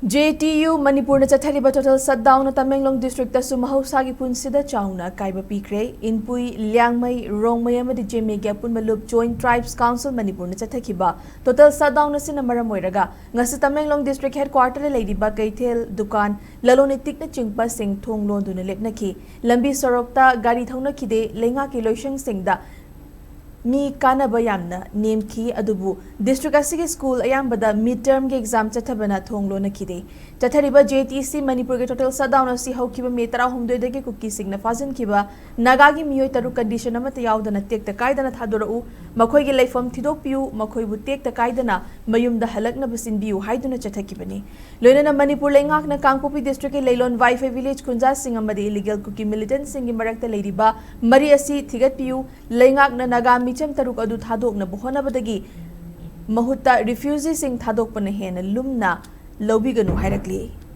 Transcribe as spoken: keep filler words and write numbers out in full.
J T U ꯃꯅꯤꯄꯨꯔꯅ ꯆꯠꯊꯔꯤꯕ total shutdownꯅ Tamenglong districtꯇꯁꯨ ꯃꯍꯧꯁꯥꯒꯤ ꯄꯨꯟꯁꯤꯗ ꯆꯥꯎꯅ ꯑꯀꯥꯏꯕ ꯄꯤꯈ꯭ꯔꯦ꯫ ꯏꯟꯄꯨꯏ, ꯂꯤꯌꯥꯡꯃꯩ, ꯔꯣꯡꯃꯩ ꯑꯃꯗꯤ ꯖꯦꯃꯦꯒꯤ ꯑꯄꯨꯟꯕ ꯂꯨꯞ Joint Tribes Council ꯃꯅꯤꯄꯨꯔꯅ ꯆꯠꯊꯈꯤꯕ total shutdown ꯑꯁꯤꯅ ꯃꯔꯝ ꯑꯣꯏꯔꯒ ꯉꯁꯤ ꯇꯃꯦꯡꯂꯣꯡ district headquarterꯗ ꯂꯩꯔꯤꯕ ꯀꯩꯊꯦꯜ, ꯗꯨꯀꯥꯟ, ꯂꯂꯣꯟ ꯏꯇꯤꯛꯅꯆꯤꯡꯕꯁꯤꯡ ꯊꯣꯡ ꯂꯣꯟꯗꯨꯅ ꯂꯦꯞꯅꯈꯤ꯫ ꯂꯝꯕꯤ ꯁꯣꯔꯣꯛꯇ ꯒꯥꯔꯤ ꯊꯧꯅꯈꯤꯗꯦ꯫ ꯂꯩꯉꯥꯛꯀꯤ ꯂꯣꯏꯁꯪꯁꯤꯡꯗ ꯃꯤ ꯀꯥꯅꯕ ꯌꯥꯝꯅ ꯅꯦꯝꯈꯤ, ꯑꯗꯨꯕꯨ district ꯑꯁꯤꯒꯤ school ꯑꯌꯥꯝꯕꯗ mid termꯒꯤ exam ꯆꯠꯊꯕꯅ ꯊꯣꯡ ꯂꯣꯟꯅꯈꯤꯗꯦ꯫ ꯆꯠꯊꯔꯤꯕ ꯖꯦ ꯇꯤ ꯁꯤ ꯃꯅꯤꯄꯨꯔꯒꯤ total shutdown ꯑꯁꯤ ꯍꯧꯈꯤꯕ ꯃꯦ ꯇꯔꯥꯍꯨꯝꯗꯣꯏꯗꯒꯤ ꯀꯨꯀꯤꯁꯤꯡꯅ ꯐꯥꯖꯤꯟꯈꯤꯕ ꯅꯥꯒꯥꯒꯤ ꯃꯤꯑꯣꯏ ꯇꯔꯨꯛ condition ꯑꯃꯠꯇ ꯌꯥꯎꯗꯅ ꯇꯦꯛꯇ ꯀꯥꯏꯗꯅ ꯊꯥꯗꯣꯔꯛꯎ, ꯃꯈꯣꯏꯒꯤ ꯂꯩꯐꯝ ꯊꯤꯗꯣꯛꯄꯤꯌꯨ, ꯃꯈꯣꯏꯕꯨ ꯇꯦꯛꯇ ꯀꯥꯏꯗꯅ ꯃꯌꯨꯝꯗ ꯍꯜꯂꯛꯅꯕ ꯁꯤꯟꯕꯤꯌꯨ ꯍꯥꯏꯗꯨꯅ ꯆꯠꯊꯈꯤꯕꯅꯤ꯫ ꯂꯣꯏꯅꯅ ꯃꯅꯤꯄꯨꯔ ꯂꯩꯉꯥꯛꯅ ꯀꯥꯡꯄꯣꯛꯄꯤ districtꯀꯤ ꯂꯩꯂꯣꯟ ꯋꯥꯏꯐꯩ village ꯈꯨꯟꯖꯥꯁꯤꯡ ꯑꯃꯗꯤ illegal ꯀꯨꯀꯤ militantꯁꯤꯡꯒꯤ ꯃꯔꯛꯇ ꯂꯩꯔꯤꯕ ꯃꯔꯤ ꯑꯁꯤ ꯊꯤꯒꯠꯄꯤꯌꯨ, ꯂꯩꯉꯥꯛꯅ ꯅꯥꯒꯥ ꯃꯤꯆꯝ ꯇꯔꯨꯛ ꯑꯗꯨ ꯊꯥꯗꯣꯛꯅꯕ ꯍꯣꯠꯅꯕꯗꯒꯤ ꯃꯍꯨꯠꯇ refugeeꯁꯤꯡ ꯊꯥꯗꯣꯛꯄꯅ ꯍꯦꯟꯅ ꯂꯨꯝꯅ ꯂꯧꯕꯤꯒꯅꯨ ꯍꯥꯏꯔꯛꯂꯤ꯫